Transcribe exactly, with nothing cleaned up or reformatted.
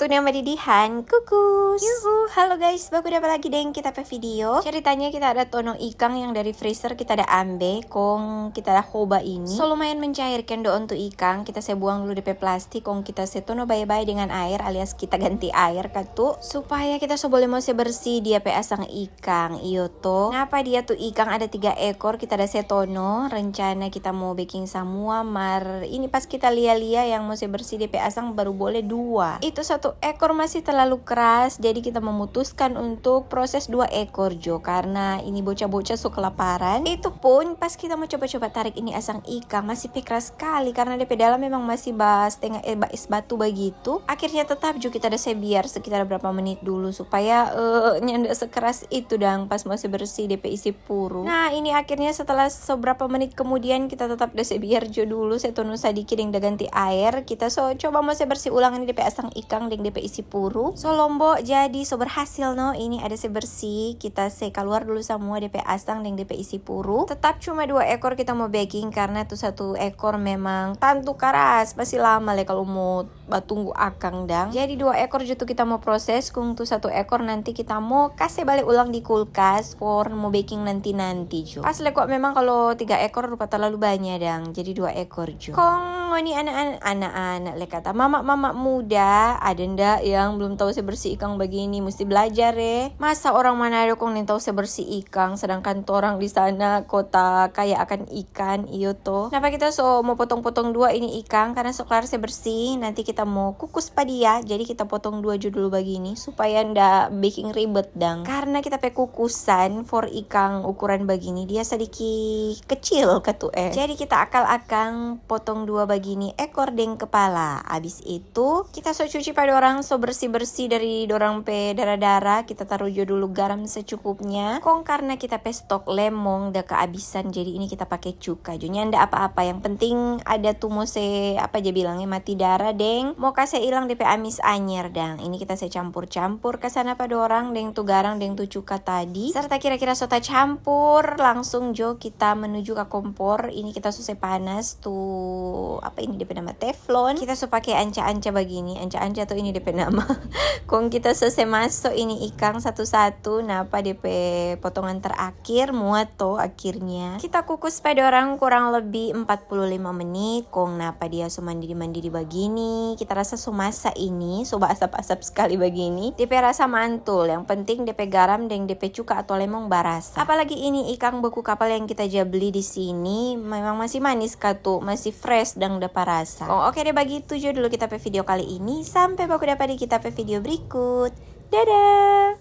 Udah madidihan, kukus. Yuhu, halo guys, baku dapa lagi deng kita pe video. Ceritanya kita ada tono ikang yang dari freezer kita ada ambe, kong kita ada hoba ini. So lumayan mencair kendo untuk ikang, kita se buang dulu depe plastik, kong kita se tono bae-bae dengan air alias kita ganti air katu, supaya kita so boleh mo se bersih dia pe asang ikang, iyo to. Napa dia tu ikang ada tiga ekor, kita ada se tono. Rencana kita mo beking samua, mar ini pas kita lia-lia yang mo se bersih depe asang baru boleh dua. Itu satu ekor masih terlalu keras, jadi kita memutuskan untuk proses dua ekor jo, karena ini bocah-bocah so kelaparan. Itu pun pas kita mo coba-coba tarik ini asang ikang, masih pe keras skali, karena depe dalam memang masih ba stengah, eh, ba es batu bagitu. Akhirnya tetap jo kita ada se biar sekitar berapa menit dulu, supaya, eh, nyanda sekeras itu dang pas mo se bersih depe isi puru. Nah, ini akhirnya setelah seberapa menit kemudian, kita tetap da se biar jo dulu, se tono sadiki deng da ganti aer. Kita so coba mo se bersih ulang ini depe asang ikang deng depe isi puru. So lombo, jadi so berhasil no, ini ada se bersih. Kita se kaluar dulu samua depe asang deng depe isi puru. Tetap cuma dua ekor kita mo beking karena tu satu ekor memang tantu karas, pasti lama le kalu mo batunggu akang dang. Jadi dua ekor jo tu kita mo proses, kong tu satu ekor nanti kita mo kase bale ulang di kulkas for mo beking nanti-nanti jo. Pas le kwa memang kalo tiga ekor rupa talalu banya dang, jadi dua ekor jo. Kong ngoni anak-anak, anak-anak le kata, mama-mama muda, ada nda yang belum tau se bersih ikang bagini? Musti belajar e. Masa orang Manado kong nintau se bersih ikang, sedangkan torang di sana kota kaya akan ikan, iyo to. Napa kita so mo potong-potong dua ini ikang, karena so klar se bersih, nanti kita mo kukus pa dia. Jadi kita potong dua jo dulu bagini, supaya nda beking ribet dang. Karena kita pe kukusan for ikang ukuran bagini, dia sadiki kecil katu e. Jadi kita akal akang potong dua bagini ekor deng kepala. Abis itu, kita so cuci pa dorang, so bersih-bersih dari dorang pe dara-dara. Kita taru jo dulu garam secukupnya. Kong karna kita pe stok lemong da kaabisan, jadi ini kita pake cuka jo. Nyanda apa-apa, yang penting ada tu mo se, apa ja bilang e, mati dara deng mo kase ilang depe amis anyer dang. Ini kita se campur-campur ka sana pa dorang deng tu garam deng tu cuka tadi. Serta kira-kira so tacampur, langsung jo kita menuju ka kompor. Ini kita so se panas tu, apa ini depe nama, teflon. Kita so pake anca-anca bagini, anca-anca tu ini depe nama. Kong kita so se maso ini ikang satu-satu, napa depe potongan terakhir, muat to akhirnya. Kita kukus pa dorang kurang lebih empat puluh lima menit, kong napa dia so mandidi-mandidi bagini, kita rasa so masa ini, so baasap-asap skali bagini. Depe rasa mantul, yang penting depe garam deng depe cuka atau lemong barasa. Apalagi ini ikang beku kapal yang kita ja beli di sini, memang masih manis katu, masih fresh dang dapa rasa. Kong oke deh, bagitu jo dulu kita pe video kali ini. Sampe baku dapa di kita pe video berikut. Dadah!